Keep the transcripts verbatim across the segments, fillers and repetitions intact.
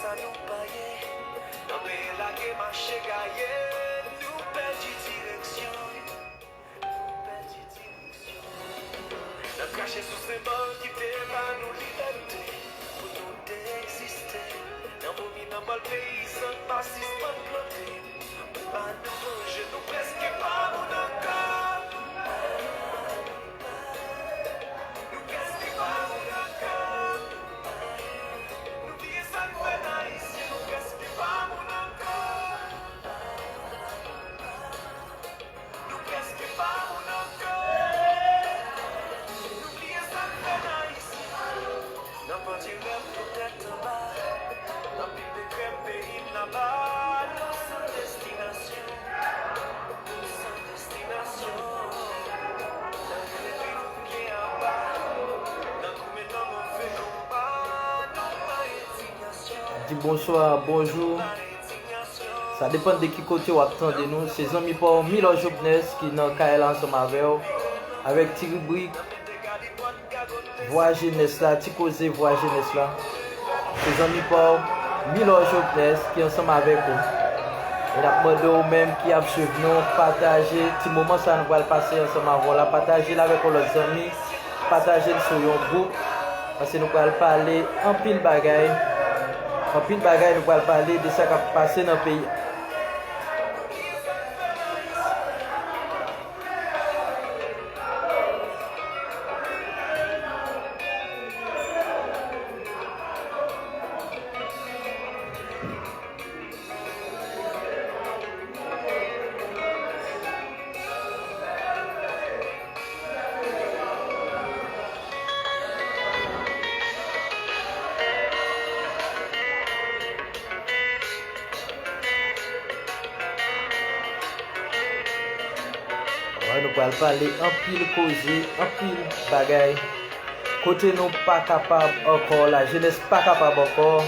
Sa nou pa ye, nan peyi lage mache gaye, nou pèdi direksyon. N ap krache sou senbòl ki te ba nou libète pou nou te egziste. Nan vomi, nan bòl, peyizan pa sispann plante. Ba nou manje, nou prèske pa moun ankò. Nou prèske pa moun ankò. Nou bliye sa n fè n Ayisyen, nou prèske pa moun ankò. Nou prèske pa moun ankò. Nou bliye sa n fè n Ayisyen. Nan pandye rèv nou tèt anba. Nan pil de krèm peyi n aba. Nou san destinasyon. Nou san destinasyon. Nan rele peyi nou gen aba. Nan goumen nan move konba. Nou pa endinyasyon. Di bonswa, bonjou. Sa depann de ki kote w ap tande nou. Se zanmi pa w Milò Jobnès ki nan kay la ansanm avè w, avèk ti ribrik Vwa Jenès la, ti koze Vwa Jenès la. Se zanmi pa w Milò Jobnès ki ansanm avèk ou. E n ap mande w menm ki ap swiv nou, pataje ti moman sa nou pral pase ansanm avè w la, pataje l avèk yon lòt zanmi, pataje l sou yon gwoup, paske nou pral pale anpil bagay, anpil bagay nou pral pale de sa k ap pase nan peyi a. Wè, nou pral pale anpil koze, anpil bagay. Kote nou pa kapab ankò, lajenès pa kapab ankò,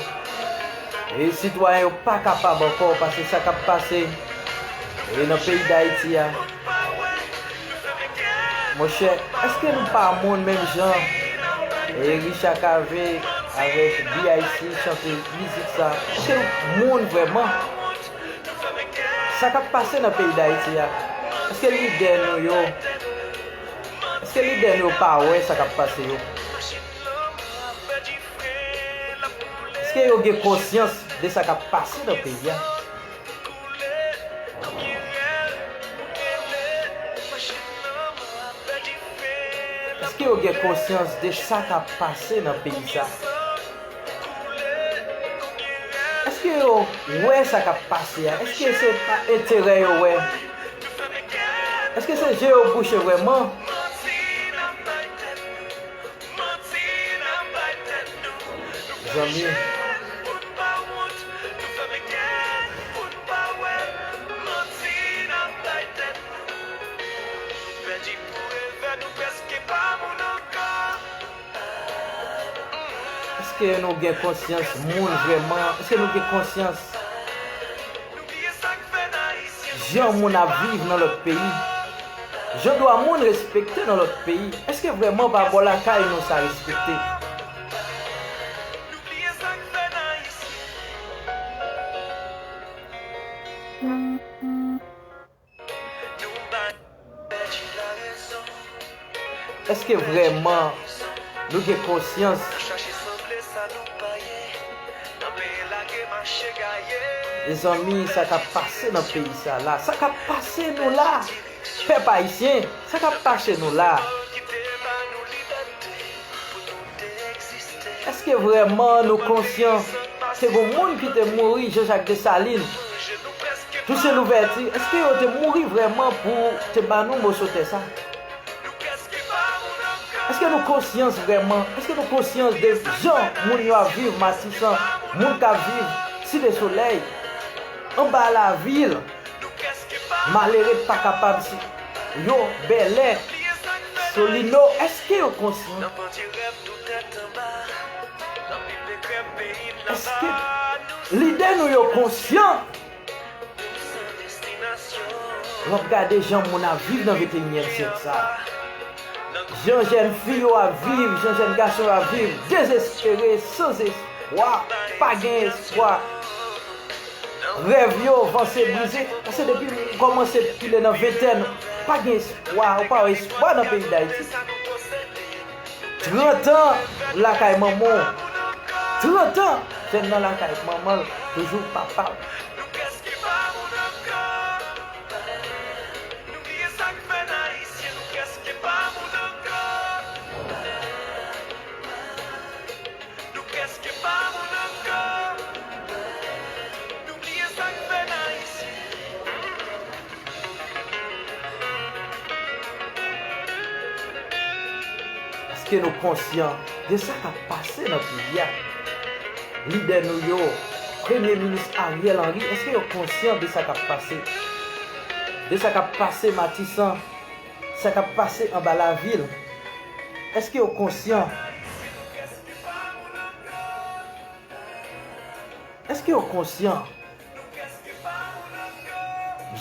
e sitwayen yo pa kapab ankò, paske sa k ap pase e nan peyi Dayiti a. Monchè, èske nou pa moun menm jan e Richard Cavé avèk B I C chante mizik sa? Èske nou moun vrèman? Sa k ap pase nan peyi Dayiti a, èske lidè nou yo, èske lidè nou yo pa wè sa k ap pase yo? Èske yo gen konsyans de sa k ap pase nan peyi a? Èske yo gen konsyans de sa k ap pase nan peyi sa? Èske yo wè sa k ap pase a? Èske se pa enterè yo wè? Èske se je yo bouche vrèman? Zanmi. Èske nou gen konsyans moun vrèman? Èske nou gen konsyans jan moun ap viv nan lòt peyi? Jan dwa moun respekte nan lòt peyi? Èske vrèman pa bò lakay nou sa respekte? Èske vrèman nou gen konsyans de zanmi sa k ap pase nan peyi sa la? Sa k ap pase nou la? Pèp ayisyen, sa k ap pase nou la? Èske vrèman nou konsyan se gon moun ki te mouri, Jean-Jacques Dessalines, Toussaint Louverture, èske yo te mouri vrèman pou te ba nou moso tè sa? Èske nou konsyans vrèman? Èske nou konsyans de jan moun yo ap viv Matisan, moun k ap viv Site Solèy, anba lavil? Malere pa kapab si yo, Bèlè, Solino, èske yo konsyan? Èske lidè nou yo konsyan? W ap gade jan moun ap viv nan venteyinyèm syèk sa a. Jan jèn fi yo ap viv, jan jèn gason yo ap viv, dezespere, san espwa. Pa gen espwa. Rèv yo vanse brize. Paske depi m kòmanse pile nan ventèn, pa gen espwa. Ou pa wè espwa nan peyi Dayiti. Trant an lakay manman w. Trant an jèn nan lakay manman l, toujou papa l. Nou prèske pa moun ankò. Nou bliye sa k fè n Ayisyen. Èske nou konsyan de sa k ap pase nan peyi a? Lidè nou yo, Premye Minis Ariel Henry, èske yo konsyan de sa k ap pase? De sa k ap pase Matisan, sa k ap pase anba lavil? Èske yo konsyan? Èske yo konsyan?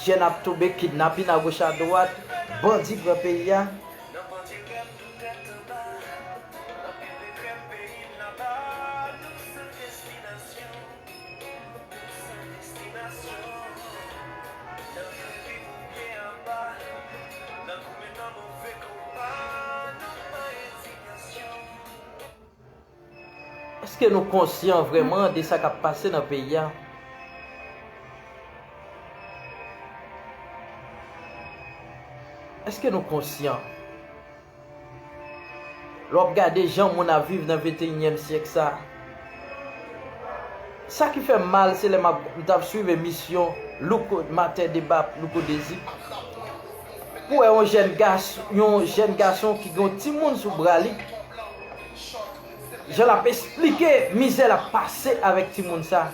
Jèn ap tonbe, kidnapin agoch adwat, bandi pran peyi a. Èske nou konsyan vrèman de sa k ap pase nan peyi a? Èske nou konsyan? Lè w ap gade jan moun ap viv nan venteyinyèm syèk sa, sa ki fè m mal, se lè m ap, m t ap swiv emisyon Louko, Maten Deba, Louko Dezi, pou wè yon jèn gason, yon jèn gason ki gen yon timoun sou bra li, jan l ap esplike mizè l ap pase avèk timoun sa.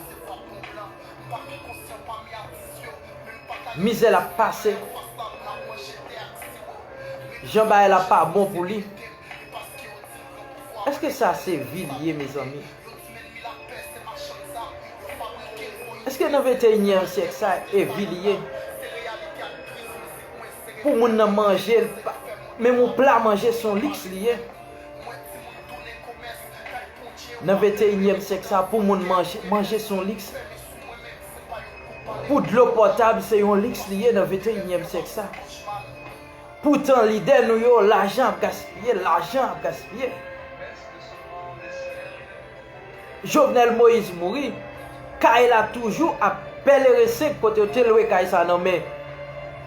Mizè l ap pase. Jan bagay la pa bon pou li. Èske sa se vi li ye, mezanmi? Èske nan venteyinyèm syèk sa e vi li ye? Pou moun nan manje, l pa, menm yon pla manje se yon liks li ye. Nan venteyinyèm syèk sa, pou moun manje, manje se yon liks. Pou dlo potab, se yon liks li ye nan venteyinyèm syèk sa. Poutan, lidè nou yo, lajan ap gaspiye, lajan ap gaspiye. Jovenel Moïse mouri, kay la toujou ap pèlere senk kote yo te lwe kay sa nan men.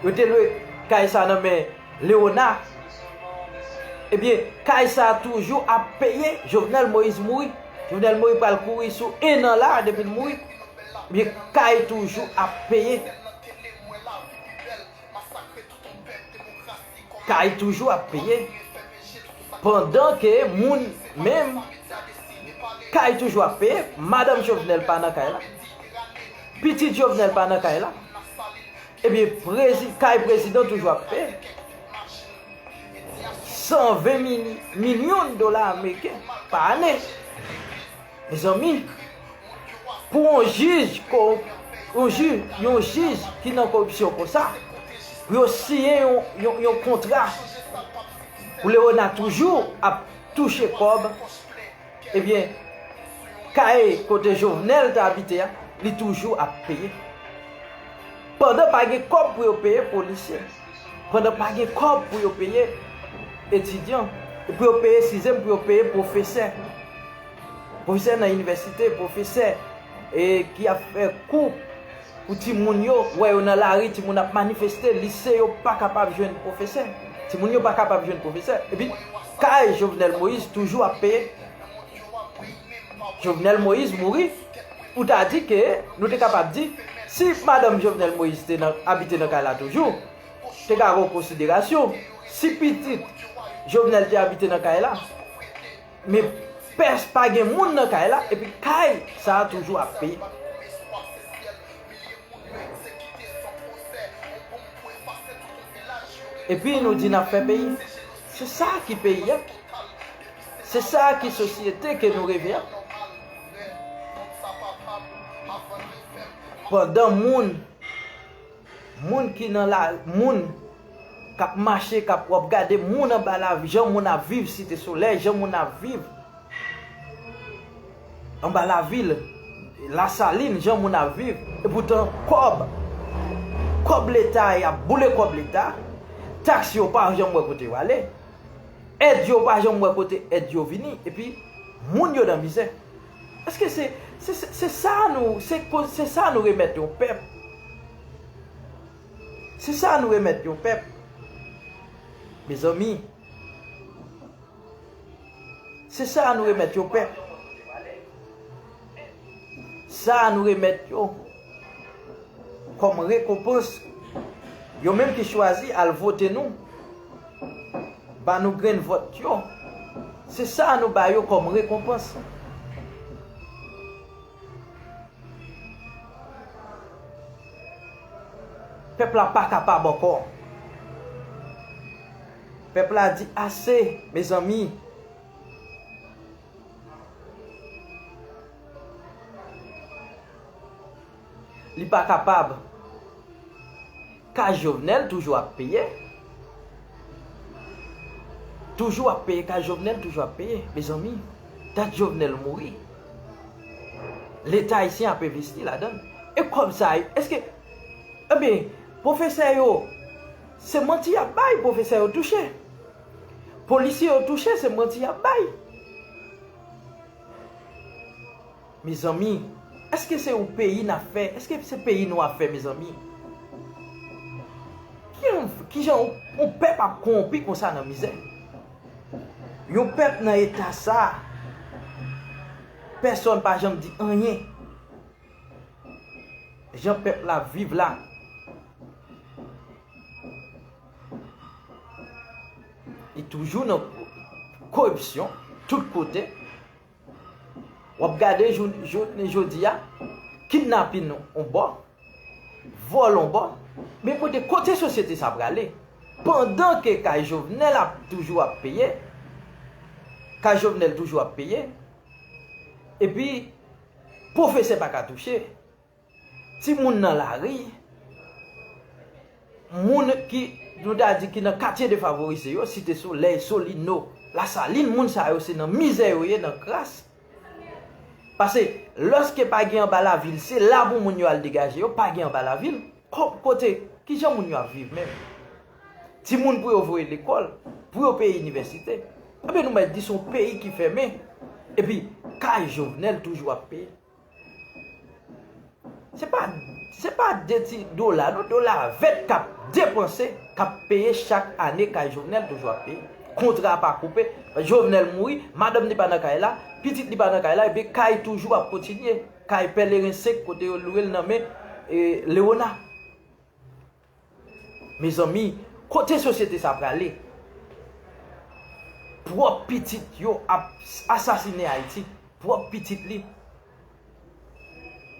Yo te lwe kay sa nan men Léona. Ebyen, kay sa toujou ap peye. Jovenel Moïse mouri. Jovenel Moïse pral kouri sou en an la depi l mouri. Ebyen, kay toujou ap peye. Kay toujou ap peye. Pandan ke moun menm, kay toujou ap peye, madanm Jovenel pa nan kay la. Pitit Jovenel pa nan kay la. Ebyen, prezi-, kay prezidan toujou ap peye. San ven mili-, milyon dola ameriken pa ane. Mezanmi, pou yon jij, yon jij, yon jij ki nan koripsyon konsa, pou yo siyen yon, yon, yon kontra, pou Léona toujou ap touche kòb, ebyen, kay kote Jovenel te abite a, li toujou ap peye. Pandan pa gen kòb pou yo peye polisye, pandan pa gen kòb pou yo peye etidyan, pou yo peye sizèm, pou yo peye pwofesè. Pwofesè nan inivèsite, pwofesè, e, ki ap fè kou pou timoun yo, wè yo nan lari, timoun ap manifeste, lise yo pa kapab jwenn pwofesè. Timoun yo pa kapab jwenn pwofesè. Epi, kay Jovenel Moïse toujou ap peye. Jovenel Moïse mouri, ou ta di ke, nou te kapab di, si madanm Jovenel Moïse te nan, abite nan kay la toujou, te ka gen yon konsiderasyon. Si pitit Jovenel te abite nan kay la, men pès pa gen moun nan kay la, epi kay sa a toujou ap peye. Epi nou di n ap fè peyi. Se sa ki peyi a. Se sa ki sosyete ke nou reve a. Pandan moun, moun ki nan la, moun k ap mache, k ap, w ap gade moun anba la, jan moun ap viv Site Solèy, jan moun ap viv anba lavil, Lasalin, jan moun ap viv, epoutan kòb, kòb Leta, y ap boule kòb Leta, taks yo pa janm wè kote yo ale, èd yo pa janm wè kote èd yo vini, epi moun yo nan mizè. Èske se, se, se, se sa nou, se, ko- se sa nou remèt yon pèp? Se sa nou remèt yon pèp? Mezanmi, se sa nou remèt yon pèp? Sa nou remèt yo kòm rekonpans? Yo menm ki chwazi al vote nou, ba nou grenn vòt yo, se sa nou ba yo kòm rekonpans? Pèp la pa kapab ankò. Pèp la di ase, mezanmi. Li pa kapab. Kay Jovenel toujou ap peye. Toujou ap peye, kay Jovenel toujou ap peye, mezanmi. Dat Jovenel mouri, Leta ayisyen ap envesti ladan l. E kòb sa yo, èske, ebyen, pwofesè yo, se manti y ap bay, pwofesè yo touche. Polisye yo touche, se manti y ap bay. Mezanmi, èske se yon peyi n ap fè? Èske se peyi nou ap fè, mezanmi? Ki, kijan yon, yon pèp ap kowonpi konsa nan mizè? Yon pèp nan eta sa, pèsonn pa janm di anyen. Jan pèp la ap viv la, li toujou nan koripsyon tout kote. W ap gade jou, jounen jodi a, kidnapin on bò, vòl on bò. Men kote, kote sosyete sa prale? Pandan ke kay Jovenel ap toujou ap peye, kay Jovenel toujou ap peye, epi pwofesè pa ka touche. Timoun nan lari, moun ki, nou ta di ki nan katye defavorize yo, Site Solèy, Solino, Lasalin, moun sa yo se nan mizè yo ye, nan kras. Paske lòske pa gen anba lavil, se la pou moun yo al degaje yo, pa gen anba lavil. Ko-, kote, kijan moun yo ap viv menm? Timoun pou yo voye lekòl, pou yo peye inivèsite. Ebyen nou mèt di se yon peyi ki fèmen. Epi, kay Jovenel toujou ap peye. Se pa, se pa de ti dola, non, dola vèt k ap depanse, k ap peye chak ane, kay Jovenel toujou ap peye. Kontra pa koupe, Jovenel mouri, madanm li pa nan kay la, pitit li pa nan kay la, epi kay toujou ap kontinye. Kay Pèleren senk kote yo lwe l nan men, e, Lewona. Mezanmi, kote sosyete sa prale? Pwòp pitit yo ap asasinen Ayiti. Pwòp pitit li.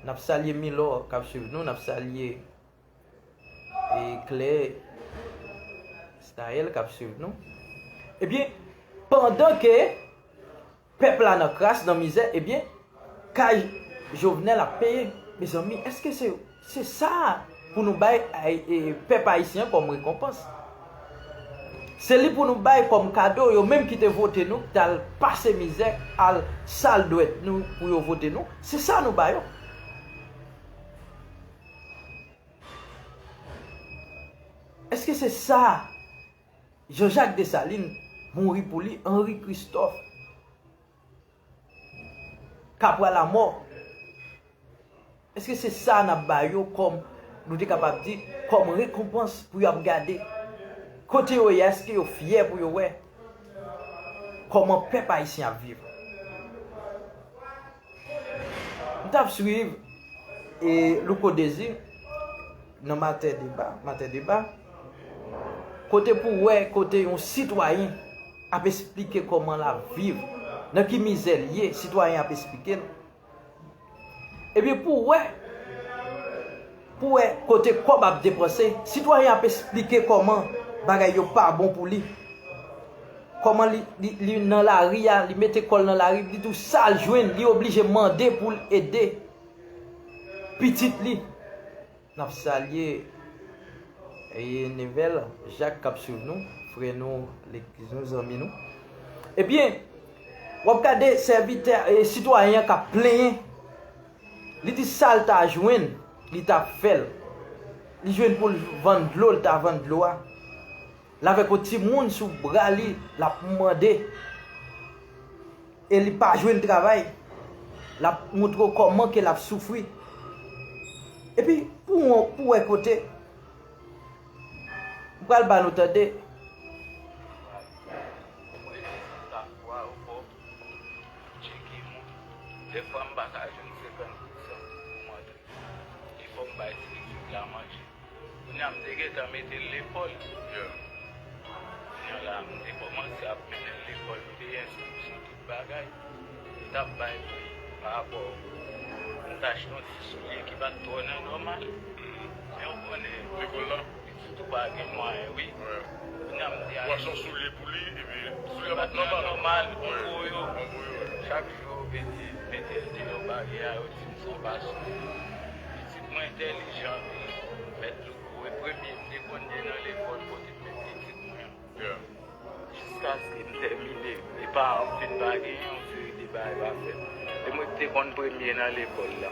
N ap salye Milò k ap swiv nou, n ap salye, e, Klè Stayèl k ap swiv nou. Ebyen, pandan ke pèp la nan kras, nan mizè, ebyen, kay Jovenel ap peye. Mezanmi, èske se, se sa pou nou bay ay-, e, pèp ayisyen an kòm rekonpans? Se li pou nou bay kòm kado, yo menm ki te vote nou, ki t al pase mizè, al sal dwèt nou pou yo vote nou? Se sa nou ba yo? Èske se sa Jean-Jacques Dessalines mouri pou li, Henri Christophe, Capra Lamort? Èske se sa n ap ba yo kòm, nou te kapab di, kòm rekonpans pou y ap gade kote yo ye, èske yo fyè pou yo wè kòman pèp ayisyen ap viv? M t ap swiv, e, Louko Désir nan Maten Deba, Maten Deba, kote pou wè, kote yon sitwayen ap esplike kòman l ap viv, nan ki mizè l ye, sitwayen ap esplike l. Ebyen, pou wè, pou wè kote kòb ap depanse, sitwayen ap esplike kòman bagay yo pa bon pou li. Kòman li, li, li nan lari a, li mete kò l nan lari, li tou sa l jwenn, li oblije mande pou l ede pitit li. N ap salye, e, Nevel Jacques k ap swiv nou, frè nou, legliz nou, zanmi nou. Ebyen, w ap gade sèvitè, e, sitwayen an k ap plenyen. Li di sa l ta jwenn, li t ap fè l. Li jwenn pou l vann dlo, l ta vann dlo a. L avèk yon timoun sou bra li, l ap mande. E li pa jwenn travay. L ap montre w kòman ke l ap soufri. Epi, pou w, pou w wè kote, m pral ba nou tande. Mwen, se ta fwa ou fò tcheke mwen. Dèfwa, m pa ka jwenn senkant pousan pou m antre. Li fò m bay ti pitit la manje. Kounye a, m te gentan mete l lekòl. Kounye a la, m te kòmanse ap mennen l lekòl, m te gen enskripsyon, tout bagay. Li t ap bay pri pa rapò, m t achte yon ti soulye ki pa t twò nan nòmal. Men ou konnen, lekòl la, pitit ou pa gen mwayen, wi. Kounye a, m te al achte yon soulye pou li, epi soulye a pa t nòmal. Nòmal, yon gwo yo. Yon gwo yo. Chak jou, yo mete, mete l deyò baryè a, yo di m se yon basyon. Pitit mwen entèlijan anpil. Mèt Louko, e premye m te konn ye nan lekòl kote m met pitit mwen an. Jiskaske m tèmine, e paran m fin pa genyen, yon seri de bagay pa fèt. E mwen ki te konn premye nan lekòl la.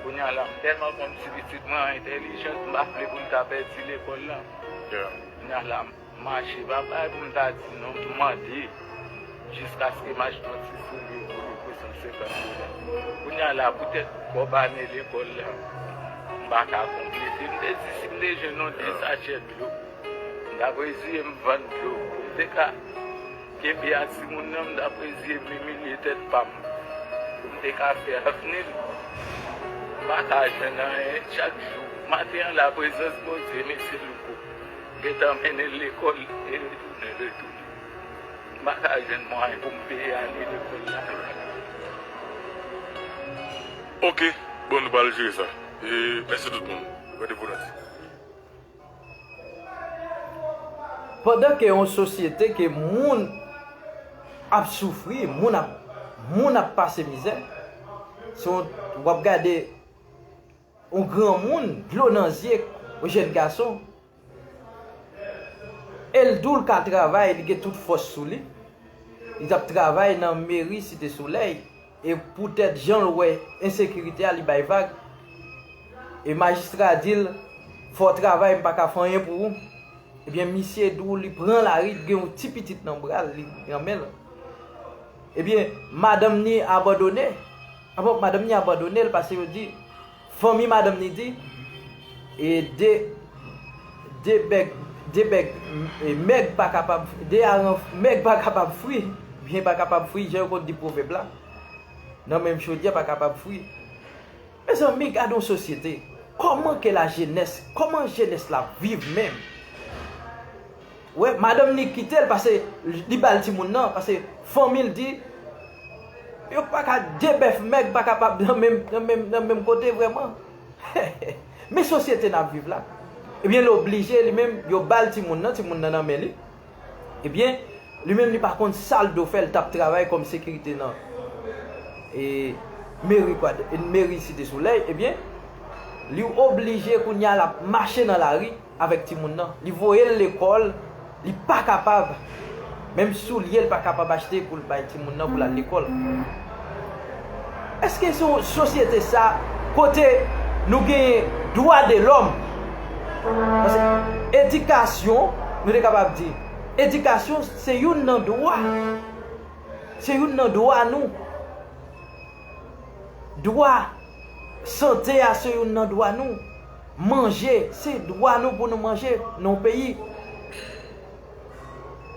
Kounye a la, m tèlman konn ti pitit mwen an entèlijan, m pa vle pou l ta pèdi lekòl la. Kounye a la, m mache, pa bay pou m ta di non, m mande. Jiskaske m achte yon ti soulye pou li pou san senkant dola. Kounye a la, poutèt kòb ane lekòl la, m pa ka konplete. M te di si m te jwenn yon de sachè dlo, m t ap reziye m vann dlo pou m te ka kenbe a timoun nan, m t ap reziye m imilye tèt pa m pou m te ka fè avni l. M pa ka jwenn anyen chak jou. Maten an la, prezans Bondye, mesye Louko, gentan mennen l lekòl e retounen, retounen. M pa ka jwenn mwayen pou m peye ale lekòl la. Ok, bon, nou pral jere sa. E mèsi tout moun. Randevou nan di. Pandan ke yon sosyete ke moun ap soufri, moun ap, moun ap pase mizè, se yon, w ap gade yon granmoun, dlo nan zye, yon jèn gason, e l di w l ka travay, li gen tout fòs sou li. Li t ap travay nan meri Site Solèy, e poutèt jan l wè ensekirite a, li bay vag. E majistra di l, fò w travay, m pa ka fè anyen pou ou. Ebyen, misye di w li pran lari, li gen yon ti pitit nan bra l, li nan men l. Ebyen, madanm ni abandone. Avan, madanm ni abandone l, paske yo di, fanmi madanm ni di, e de, de bèg, de bèg, e mèg pa kapab, de aran mèg pa kapab fri, byen pa kapab fri, jan yo konn di pwovèb la. Nan menm chodyè pa kapab fri. Mezanmi, gade yon sosyete. Kòman ke lajenès, kòman jenès la ap viv menm? Wè, madanm ni kite l, paske li ba l timoun nan, paske fanmi l di, yo pa ka, de bèf mèg pa kapab nan menm, nan menm, nan menm kote vrèman. Men sosyete n ap viv la. Ebyen, l oblije li menm, yo ba l timoun nan, timoun nan nan men li. Ebyen, li menm li pa konn sa l dwe fè, l t ap travay kòm sekirite nan, e, meri Kwad-, meri Site Solèy, ebyen, li oblije kounye a l ap mache nan lari avèk timoun nan. Li voye l lekòl, li pa kapab, menm soulye l pa kapab achte pou l bay timoun nan pou l al lekòl. Èske se yon sosyete sa kote nou genyen dwa de lòm? Paske edikasyon, nou te kapab di, edikasyon se youn nan dwa. Se youn nan dwa nou. Dwa sante a se youn nan dwa nou. Manje, se dwa nou pou nou manje nan yon peyi.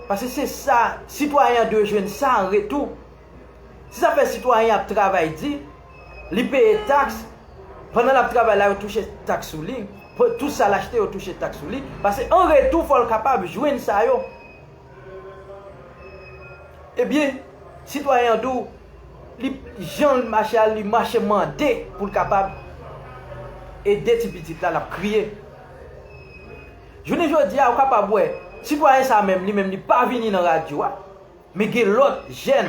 Paske se sa, sitwayen an dwe jwenn sa an retou. Se sa fè sitwayen ap travay di, li peye taks, pandan l ap travay la, yo touche taks sou li. Pou tout sa l achte, yo touche taks sou li. Paske an retou, fò l kapab jwenn sa yo. Ebyen, sitwayen an di w, li, jan l mache a, li mache mande pou l kapab ede ti pitit la, l ap kriye. Jounen jodi a, ou kapab wè, sitwayen sa menm, li menm, li pa vini nan radyo a, men gen lòt jèn,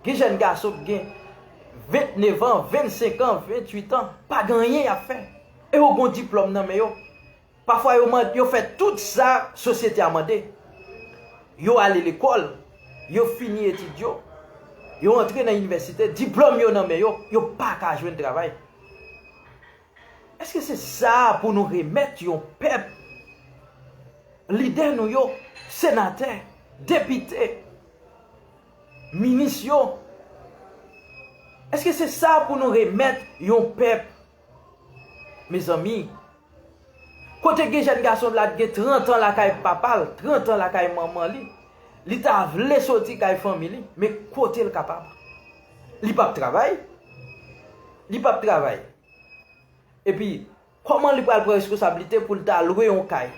gen jèn gason ki gen vennèf an, vennsenk an, venntuit an, pa gen anyen y ap fè. E yo gen diplòm nan men yo. Pafwa yo mande, yo fè tout sa sosyete a mande. Yo ale lekòl, yo fini etid yo, yo antre nan inivèsite, diplòm yo nan men yo, yo pa ka jwenn travay. Èske se sa pou nou remèt yon pèp? Lidè nou yo, senatè, depite, minis yo, èske se sa pou nou remèt yon pèp? Mezanmi, kote gen jèn gason la gen trant an lakay papa l, trant an lakay manman li, li ta vle soti kay fanmi li, men kote l kapab? Li p ap travay. Li p ap travay. Epi, kòman li pral pran responsablite pou l ta lwe yon kay?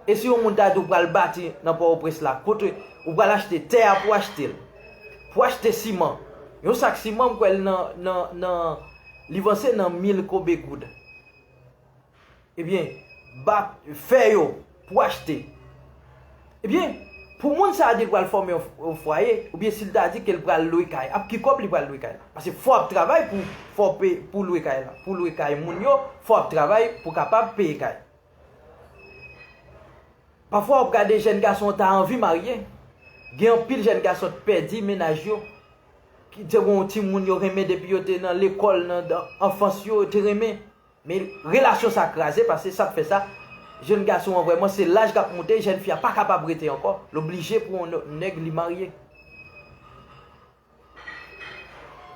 E si yon moun ta di w pral bati nan Pòtoprens la, kote ou pral achte tè a pou achte l, pou achte siman, yon sak siman, m kwè l nan, nan, nan, li vanse nan mil kobe goud. Ebyen, bat fè yo pou achte. Ebyen, pou moun sa a di l pral fòme yon, yon fwaye, oubyen si l ta di ke l pral lwe kay, ap ki kòb li pral lwe kay la? Paske fò ap travay pou, fò pe, pou lwe kay la, pou lwe kay moun yo, fò ap travay pou kapab peye kay. Pafwa w ap gade jèn gason ta anvi marye. Gen anpil jèn gason t pèdi mennaj yo, ki te gen yon timoun yo renmen depi yo te nan lekòl, nan, nan anfans yo, yo te renmen. Men relasyon sa kraze, paske sa k fè sa, jèn gason an vrèman se laj k ap moute, jèn fi a pa kapab rete ankò, l oblije pou yon nèg li marye.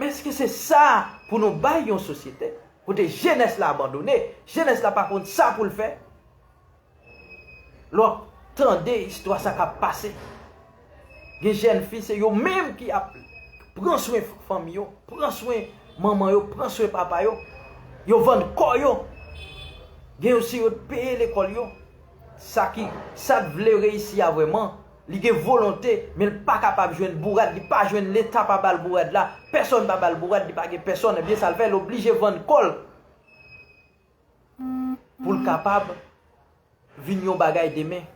Men èske se sa pou nou bay yon sosyete kote jenès la abandone, jenès la pa konn sa pou l fè? Lè w ap tande istwa sa k ap pase, gen jèn fi, se yo menm ki ap pran swen fanmi yo, pran swen manman yo, pran swen papa yo. Yo vann kò yo. Gen yo se yo t peye lekòl yo. Sa ki, sa t vle reyisi a vrèman, li gen volonte, men l pa kapab jwenn bourad, li pa jwenn, Leta pa ba l bourad la, pèsonn pa ba l bourad, li pa gen pèsonn, ebyen sa l fè, l oblije vann kò l pou l kapab vin yon bagay demen.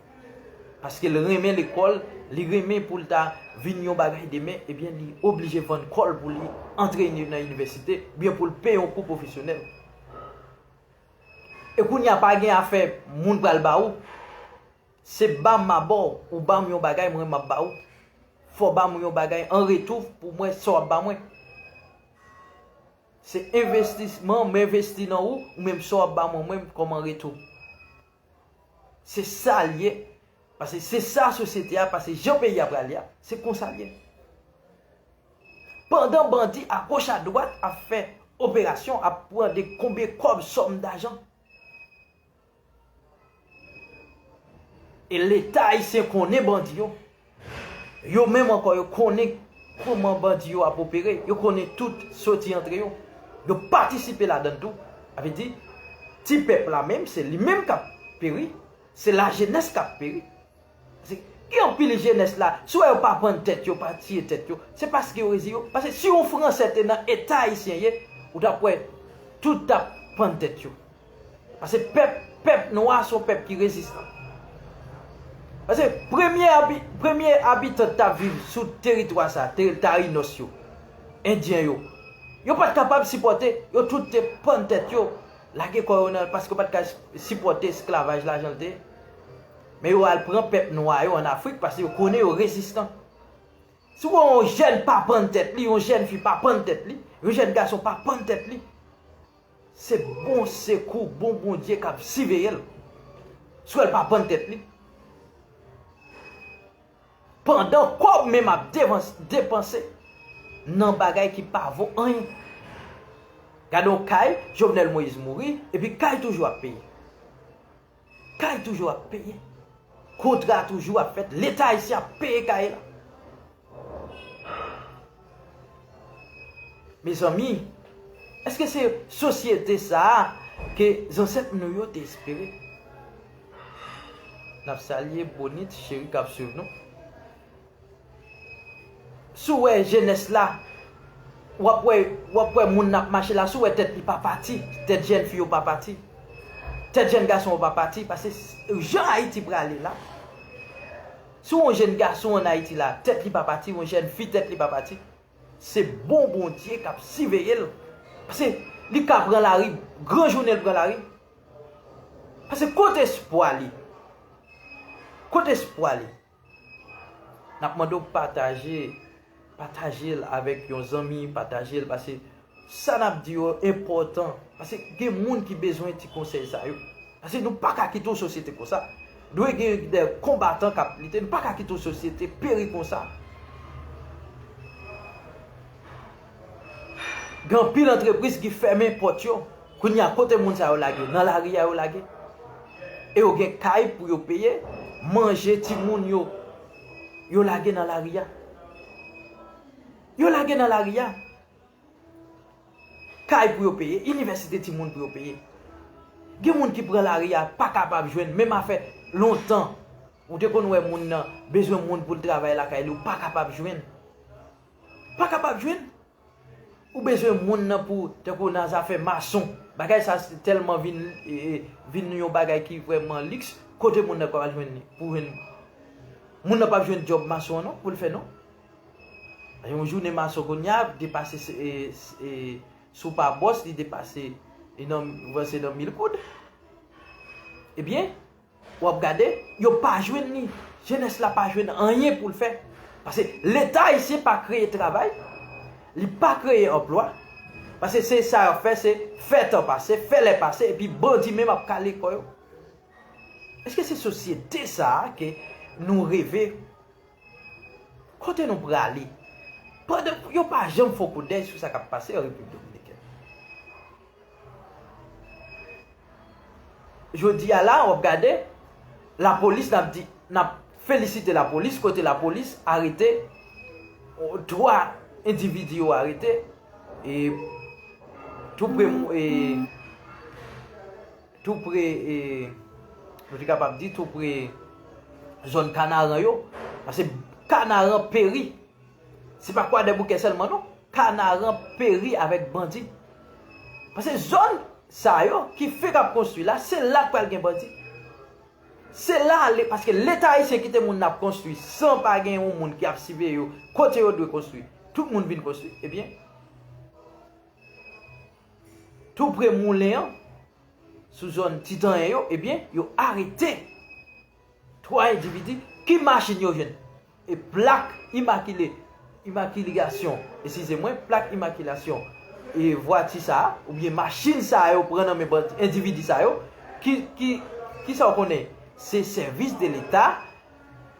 Paske l renmen lekòl, li renmen pou l ta vin yon bagay demen, ebyen li oblije vann kò l pou li antre nan inivèsite, oubyen pou l peye yon kou pwofesyonèl. E kounye a pa gen afè moun pral ba ou. Se ba m, m a ba w, ou ba m yon bagay, mwen m ap ba ou. Fò w ba m yon bagay an retou pou mwen sa w ap ba mwen. Se envestisman, m envesti nan ou, ou menm sa w ap ba mwen, mwen kòm an retou. Se sa l ye. Paske se sa sosyete a, paske jan peyi a prale a, se konsa l ye. Pandan bandi agoch adwat ap fè operasyon, ap pran de konbyen kòb, sòm dajan. E Leta ayisyen konnen bandi yo. Yo menm ankò, yo konnen kòman bandi yo ap opere. Yo konnen tout soti antre yo. Yo patisipe ladan l tou. Sa vle di, ti pèp la menm, se li menm k ap peri. Se lajenès k ap peri. Paske gen anpil jenès la, si w wè yo pa pann tèt yo, pa tiye tèt yo, se paske yo reziye yo. Paske si yon Fransè te nan eta ayisyen ye, ou t ap wè tout t ap pann tèt yo. Paske pèp, pèp nwa se yon pèp ki rezistan. Paske premye abi-, premye abitan t ap viv sou teritwa sa, te Tayinos yo, Endyen yo, yo pa t kapab sipòte, yo tout te pann tèt yo, lage kò yo nan, paske yo pa t ka sipòte esklavaj la jan l te ye. Men yo al pran pèp nwa yo ann Afrik, paske yo konnen yo rezistan. Si w wè yon jèn pa pann tèt li, yon jèn fi pa pann tèt li, yon jèn gason pa pann tèt li, se bon sekou, bon Bondye k ap siveye l. Si w wè l pa pann tèt li. Pandan kòb menm ap devans-, depanse nan bagay ki pa vo anyen. Gade yon kay, Jovenel Moïse mouri, epi kay toujou ap peye. Kay toujou ap peye. Kontra toujou ap fèt. Leta ayisyen ap peye kay la. Mezanmi, èske se sosyete sa a ke zansèt nou yo te espere? N ap salye Bonit Cheri k ap swiv nou. Si w wè jenès la, w ap wè, w ap wè moun n ap mache la, si w wè tèt li pa pati, tèt jèn fi yo pa pati, tèt jèn gason yo pa pati, paske jan Ayiti prale la, si w wè yon jèn gason ann Ayiti la, tèt li pa pati, yon jèn fi tèt li pa pati, se bon Bondye k ap siveye l. Paske li ka pran lari, gran jounen l pran lari. Paske kote espwa li? Kote espwa li? N ap mande w pataje, pataje l avèk yon zanmi, pataje l, paske Sa n ap di yo enpòtan, paske gen moun ki bezwen ti konsèy sa yo. Paske nou pa ka kite yon sosyete konsa. Dwe gen de konbatan k ap lite, nou pa ka kite yon sosyete peri konsa. Gen anpil antrepriz ki fèmen pòt yo. Kounye a, kote moun sa yo lage? Nan lari a yo lage. E yo gen kay pou yo peye, manje timoun yo, yo lage nan lari a. Yo lage nan lari a. Kay pou yo peye, inivèsite timoun pou yo peye. Gen moun ki pran lari a, pa kapab jwenn, menm afè lontan. Ou te konn wè moun nan bezwen moun pou l travay lakay li, ou pa kapab jwenn. Pa kapab jwenn. Ou bezwen moun nan pou, tankou nan zafè mason. Bagay sa tèlman vin, e, e, vin yon bagay ki vrèman liks, kote moun nan pral jwenn li? Pou jwenn, moun nan p ap jwenn djòb mason an non, pou l fè non. Yon jounen mason kounye a depase, e, e, si w pa bòs, li depase, e nan, vanse nan mil goud. Ebyen, w ap gade, yo pa jwenn li. Jenès la pa jwenn anyen pou l fè. Paske Leta ayisyen pa kreye travay, li pa kreye anplwa. Paske se sa y ap fè, se fè tan pase, fè lè pase, epi bandi menm ap kale kò yo. Èske se sosyete sa a ke nou reve? Kote nou prale? Pandan yo pa janm fè yon koudèy sou sa k ap pase an Repiblik Dominikèn. Jodi a la, w ap gade, lapolis, n ap di, n ap felisite lapolis, kote lapolis arete, o, twa endividi yo arete, e, tou pre, e, tou pre, e, nou te kapab di, tou pre zòn Kanaran yo, paske Kanaran peri. Se pa Kwadèboukè sèlman non. Kanaran peri avèk bandi. Paske zòn sa yo ki fenk ap konstwi la, se la k pral gen bandi. Se la, le, paske Leta ayisyen kite moun nan ap konstwi san pa gen yon moun ki ap siveye yo kote yo dwe konstwi. Tout moun vin konstwi. Ebyen, tou pre moulen an, sou zòn Titanyen yo, ebyen, yo arete twa endividi. Ki machin yo jwenn? E plak imakile, imakilasyon, eskize mwen, plak imakilasyon e vwati sa a, oubyen machin sa a yo pran nan men bandi, endividi sa yo, ki, ki, ki sa w konnen? Se sèvis de Leta,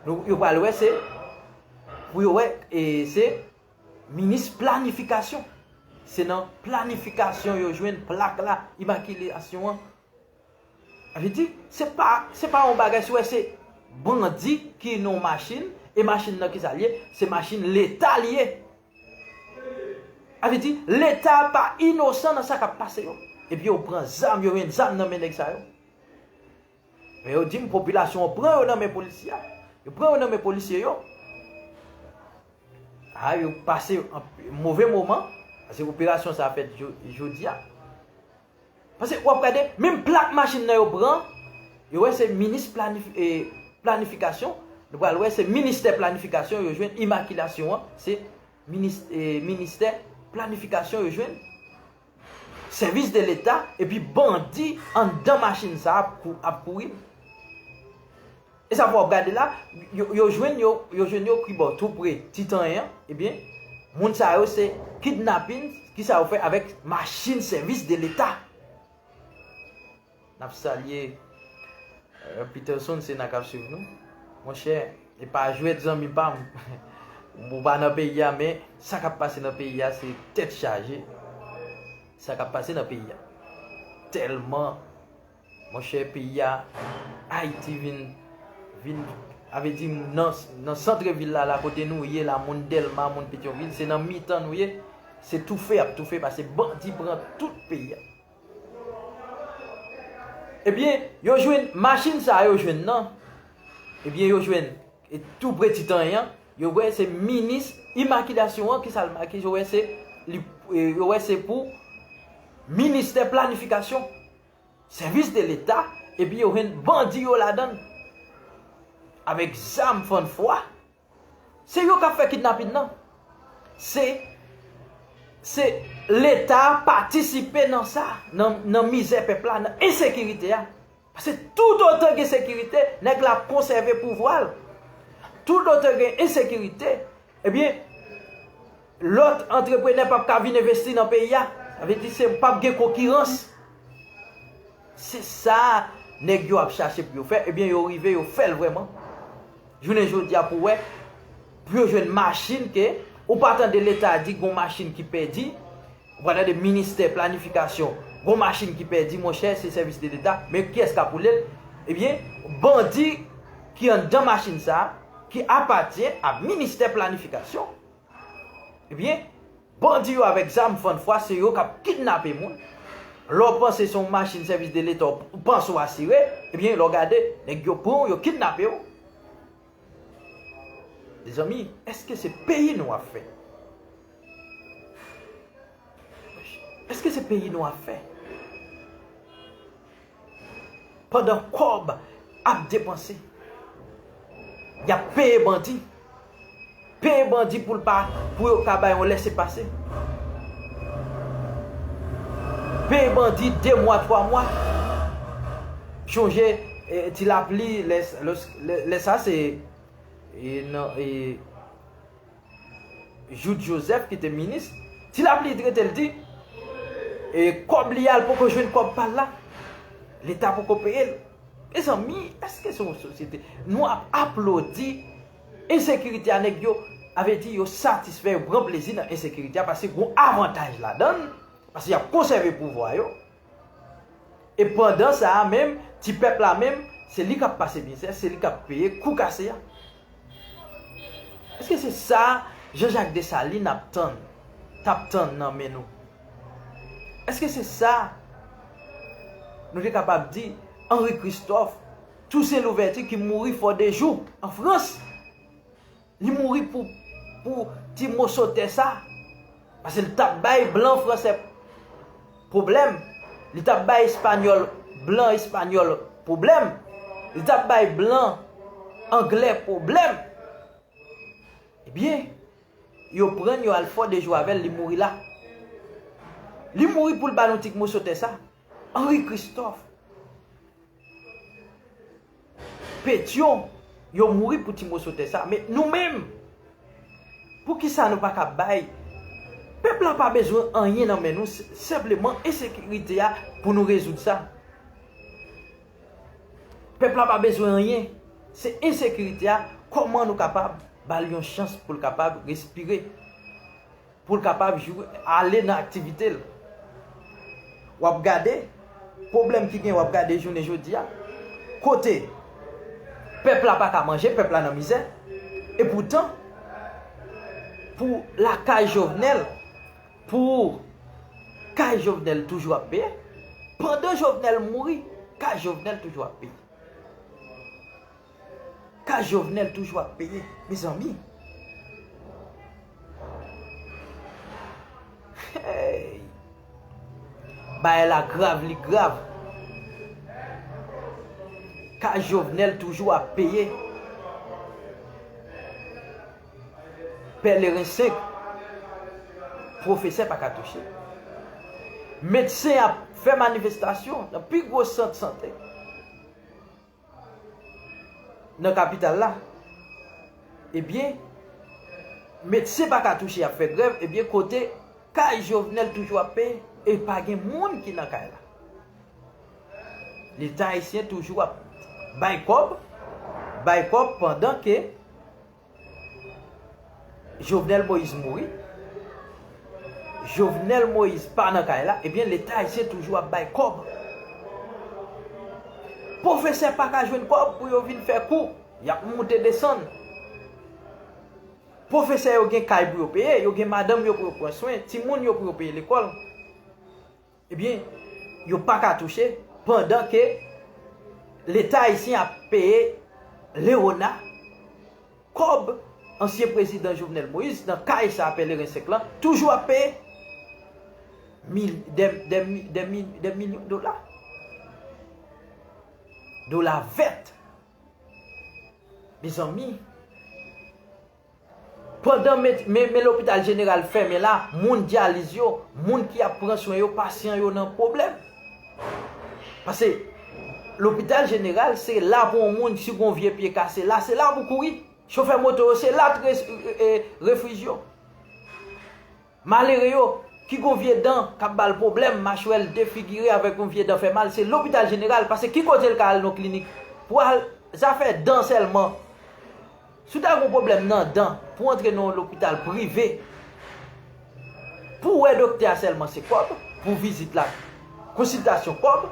nou, yo pral wè se, pou yo wè, e se minis planifikasyon. Se nan planifikasyon yo jwenn plak la, imakilasyon an. Sa vle di, se pa, se pa yon bagay, si w wè se bandi ki nan yon machin, e machin nan ki sa l ye? Se machin Leta li ye. Sa vle di, Leta pa inosan nan sa k ap pase yo. Epi yo pran zam, yo jwenn zam nan men nèg sa yo. Men yo di m popilasyon an pran yo nan men polisye a. Yo pran yo nan men polisye yo. A, yo pase yon move moman, paske operasyon sa a fèt jo-, jodi a. Paske w ap gade, menm plak machin nan yo pran, yo wè se minis planif-, e, planifikasyon, nou pral wè se ministè planifikasyon yo jwenn, imakilasyon an, se minis-, e, ministè planifikasyon yo jwenn. Sèvis de Leta, epi bandi anndan machin sa a ap kou-, ap kouri. E sa fè w ap gade la, yo, yo jwenn yo, yo jwenn yo kibò tou pre Titanyen an, ebyen, moun sa yo se kidnapin, kisa yo fè avèk machin sèvis de Leta. N ap salye, euh, Peterson Sena k ap swiv nou. Monchè, e pa jwèt zanmi pa m. Ou pa nan peyi a, men sa k ap pase nan peyi a, se tèt chaje. Sa k ap pase nan peyi a. Tèlman, monchè, peyi a, Ayiti vin, vin, a vle di, nan, nan sant vil la, la kote nou ye la, moun Dèlma, moun Petyonvil, se nan mitan nou ye, se toufe y ap toufe, paske bandi pran tout peyi a. Ebyen, yo jwenn machin sa a, yo jwenn nan. Ebyen, yo jwenn, e, tou pre Titanyen an, yo wè se minis imakilasyon an, ki sa l make, yo wè se, li, e, yo wè se pou ministè planifikasyon, sèvis de Leta, epi yo jwenn bandi yo ladan l. Avèk zam fann fwa. Se yo k ap fè kidnapin nan. Se, se Leta a patisipe nan sa, nan, nan mizè pèp la, nan ensekirite a. Paske toutotan gen sekirite, nèg la ap konsève pouvwa l. Toutotan gen ensekirite, ebyen, Lòt antreprenè p ap ka vin envesti nan peyi a. Sa vle di se p ap gen konkirans. Se sa nèg yo ap chache pou yo fè. Ebyen, yo rive, yo fè l vrèman. Jounen jodi a pou wè, pou yo jwenn machin ke, ou pa tande Leta di gon machin ki pèdi, ou pa tande ministè planifikasyon, gon machin ki pèdi, monchè, se sèvis de Leta, men kiyès k ap woule l? Ebyen, bandi ki anndan machin sa a, ki apatyen a ministè planifikasyon, ebyen, bandi yo avèk zam fann fwa, se yo k ap kidnape moun. Lè w panse se yon machin sèvis de Leta, w panse w asire, ebyen, lè w gade, nèg yo pran w, yo kidnape w. Mezanmi, èske se peyi nou ap fè? Èske se peyi nou ap fè? Pandan kòb ap depanse, y ap peye bandi. Peye bandi pou l pa, pou yo ka bay yon lèsepase. Peye bandi de mwa, twa mwa. Chonje, eh, Ti Lapli, lè, lè, lè, lè sa se, eh, nan, eh, Jouthe Joseph ki te minis, Ti Lapli t rete l di, e kòb li a, l poko jwenn kòb pa l la. Leta poko peye l. Mezanmi, èske se yon sosyete? Nou ap aplodi ensekirite a nèg yo, avè di yo satisfè, yo pran plezi nan ensekirite a, paske gon avantaj ladan l, paske y ap konsève pouvwa yo. E pandan sa a menm, ti pèp la menm, se li k ap pase mizè, se li k ap peye kou kase a. Èske se sa Jean Jacques Dessalines ap tann, t ap tann nan men nou? Èske se sa nou te kapab di Henri Christophe, Toussaint Louverture ki mouri Fòdejou an Frans? Li mouri pou, pou ti moso tè sa. Paske li t ap bay blan fransè pwoblèm. Li t ap bay espanyòl, blan espanyòl pwoblèm. Li t ap bay blan anglè pwoblèm. Ebyen, yo pran l, yo al Fòdejou avè l, li mouri la. Li mouri pou l ba nou ti moso tè sa. Henri Christophe. Petyon, yo mouri pou ti moso tè sa. Men nou menm, poukisa nou pa ka bay? Pèp la pa bezwen anyen nan men nou, se, senpleman ensekirite a pou nou rezoud sa. Pèp la pa bezwen anyen, se ensekirite a, kòman nou kapab ba l yon chans pou l kapab respire? Pou l kapab jou-, ale nan aktivite l. W ap gade pwoblèm ki gen, w ap gade jounen jodi a, kote pèp la pa ka manje, pèp la nan mizè. Epoutan, pou lakay Jovenel, pou kay Jovenel toujou ap peye. Pandan Jovenel mouri, kay Jovenel toujou ap peye. Ka Jovenel toujou ap peye, mezanmi. Hey! Bagay la grav, li grav. Ka Jovenel toujou ap peye. Pèleren senk, pwofesè pa ka touche. Medsen ap fè manifestasyon nan pi gwo sant sante nan kapital la. Ebyen, medsen pa ka touche, y ap fè grèv, ebyen, kote kay Jovenel toujou ap peye, e pa gen moun ki nan kay la. Leta ayisyen toujou ap bay kòb, bay kòb pandan ke Jovenel Moïse mouri. Jovenel Moïse pa nan kay la, ebyen, Leta ayisyen toujou ap bay kòb. Pwofesè pa ka jwenn kòb pou yo vin fè kou. Y ap moute desann. Pwofesè yo gen kay pou yo peye, yo gen madanm yo pou yo pran swen, timoun yo pou yo peye lekòl. Ebyen, yo pa ka touche pandan ke Leta ayisyen ap peye Léona kòb ansyen prezidan Jovenel Moïse nan kay sa a Pèleren senk lan toujou ap peye mil, dè, dè, dè, dè milyon dola. Dola vèt. Mezanmi, pandan men, men, men lopital jeneral fèmen la, moun dyaliz yo, moun ki ap pran swen yo, pasyan yo nan pwoblèm. Paske lopital jeneral, se la pou yon moun, si gon vye pye kase la, se la pou kouri. Chofè moto yo, se la t re-, e, e, refij yo. Malere yo, ki gon vye dan k ap ba l pwoblèm, machwè l defigire avèk yon vye dan fè mal, se lopital jeneral, paske ki kote l ka al nan klinik pou al zafè dan sèlman? Si w ta gon pwoblèm nan dan, pou w antre nan yon lopital prive, pou w wè doktè a sèlman se kòb, pou vizit la, konsiltasyon kòb,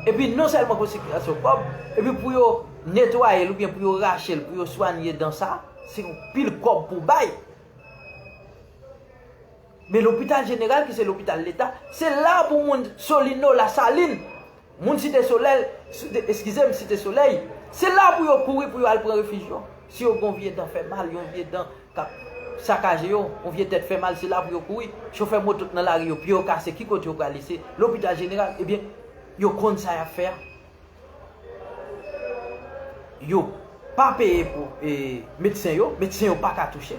epi non sèlman konsiltasyon kòb, epi pou yo netwaye l oubyen pou yo rache l, pou yo swanye dan sa, se yon pil kòb pou w bay. Men lopital jeneral ki se lopital leta, se la pou moun Solino, Lasalin, moun Site Solèy, Site, eskize m, Site Solèy, se la pou yo kouri pou yo al pran refij yo. Si yo gen yon vye dan fè mal, yon vye dan k ap sakaje yo, yon vye tèt fè mal, se la pou yo kouri. Chofè moto k nan lari yo, pye yo kase, ki kote yo prale? Se lopital jeneral, ebyen, yo konn sa y ap fè a. Yo pa peye pou, e, medsen yo, medsen yo pa ka touche.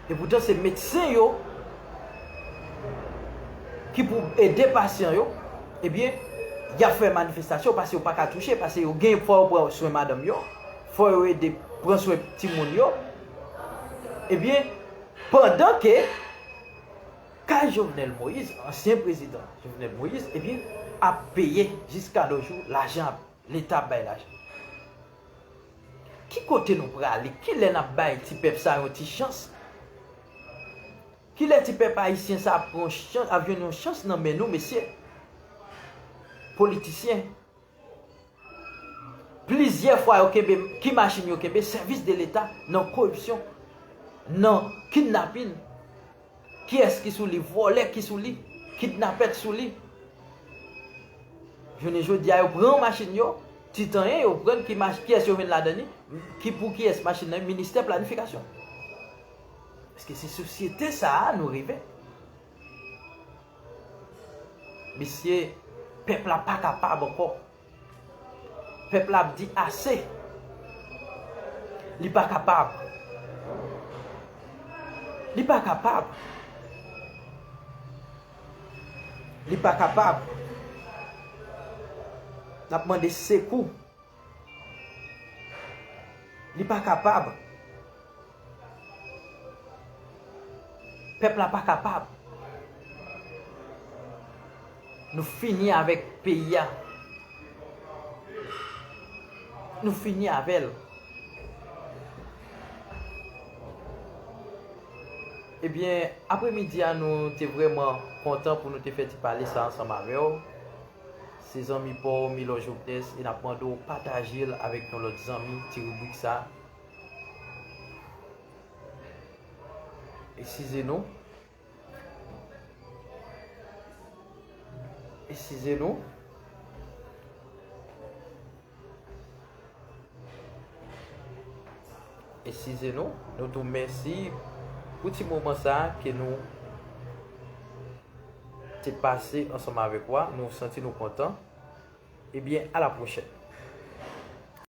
E poutan se medsen yo ki pou ede pasyan yo, ebyen, y ap fè manifestasyon paske yo pa ka touche, paske yo gen, fò yo pran swen madanm yo, fò yo ede pran swen timoun yo. Ebyen, pandan ke kay Jovenel Moïse, ansyen prezidan Jovenel Moïse, ebyen, ap peye jiska nos jours, lajan ap Leta ap bay lajan. Ki kote nou prale? Kilè n ap bay ti pèp sa yon ti chans? Kilè ti pèp ayisyen sa ap pran yon chans, ap jwenn yon chans nan men nou, mesye? Politisyen. Plizyè fwa yo kenbe, ki machin yo kenbe? Sèvis de Leta nan koripsyon, nan kidnapin. Kiyès ki sou li? Vòlè ki sou li, kidnapè k sou li. Jounen jodi a, yo pran machin yo, ti tan ye, yo pran ki mach-, kiyès yo jwenn ladan li, ki pou kiyès machin nan, ministè planifikasyon. Paske se sosyete sa a nou rive. Mesye, pèp la pa kapab ankò. Pèp la ap di ase. Li pa kapab. Li pa kapab. Li pa kapab. N ap mande sekou. Li pa kapab. Pèp la pa kapab. Nou fini avèk peyi a. Nou fini avè l. Ebyen, apremidi a, nou te vrèman kontan pou nou te fè ti pale sa ansanm avè w. Se zanmi pa w, Milò Jovenès, e n ap mande w pataje l avèk yon lòt zanmi, ti ribrik sa. Eskize nou. Eskize nou. Eskize nou. Nou di w mèsi pou ti moman sa a ke nou te pase ansanm avèk w a. Nou santi nou kontan. Ebyen, a la pwochèn.